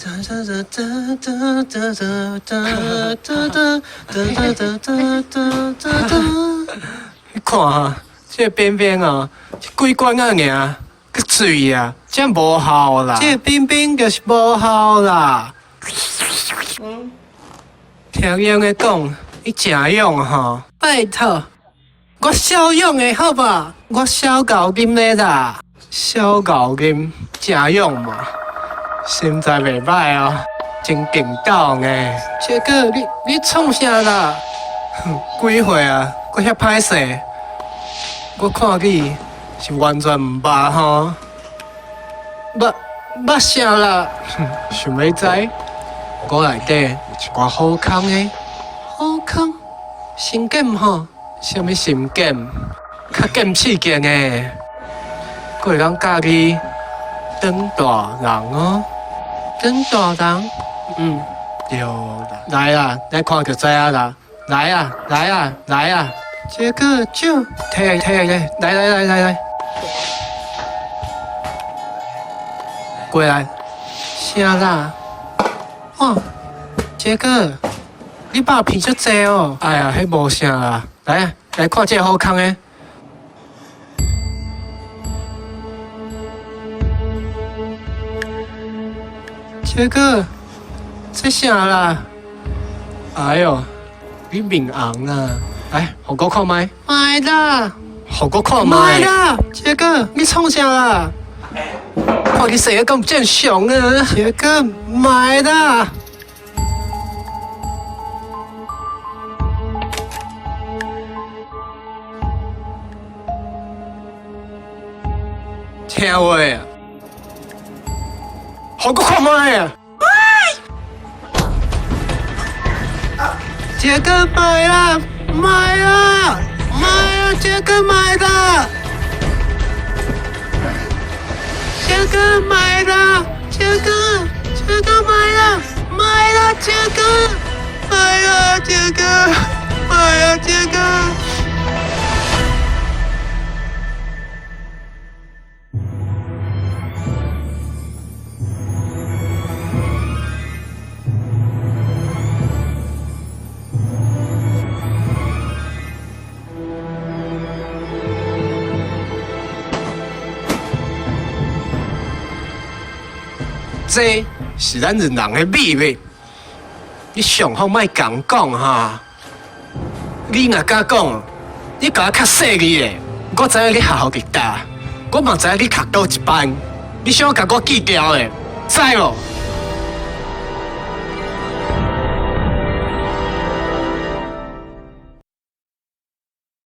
你看啊，這个邊邊啊，這幾罐仔爾，閣水啊，這無效啦。這个邊邊就是無效啦。聽伊按呢講，伊誠勇吼。拜託，我小勇的好無？我小猴啉的啦，小猴啉誠勇嘛，身材袂䆀哦，真勁鬥呢。這個你創啥啦？幾歲啊？閣遐歹勢？我看你是完全毋捌吼，捌捌啥啦？想欲知？我內底有一寡好康的，好康，心劍吼，啥物心劍？較劍刺激的，閣會當教你當大人哦，當大人，嗯，對啦，來啦，來看就知影啦，來啊，來啊，來啊，這個就提來提來，來來來來來，過來，啥啦？哦，這個你肉片足濟哦！哎呀，彼無啥啦，來啊，來看這个好康的。這個這啥啦？哎喲，你面紅啊！來，予我看覓。莫啦，予我看覓。莫啦，這個你創啥啦？看你生得敢毋正常啊！這個莫啦。聽話啊！予我看覓啊！這個莫啦，莫啦，莫啊！這個莫啦！這個莫啦，這個這個莫啦，莫啦，這個莫啦，這個莫啦，這個。這是咱人人的秘密，你上好莫共講哈。你若敢講，你共我較細膩的。我知影你學校佇佗，我嘛知影你讀佗一班，你想共我記牢的，知無？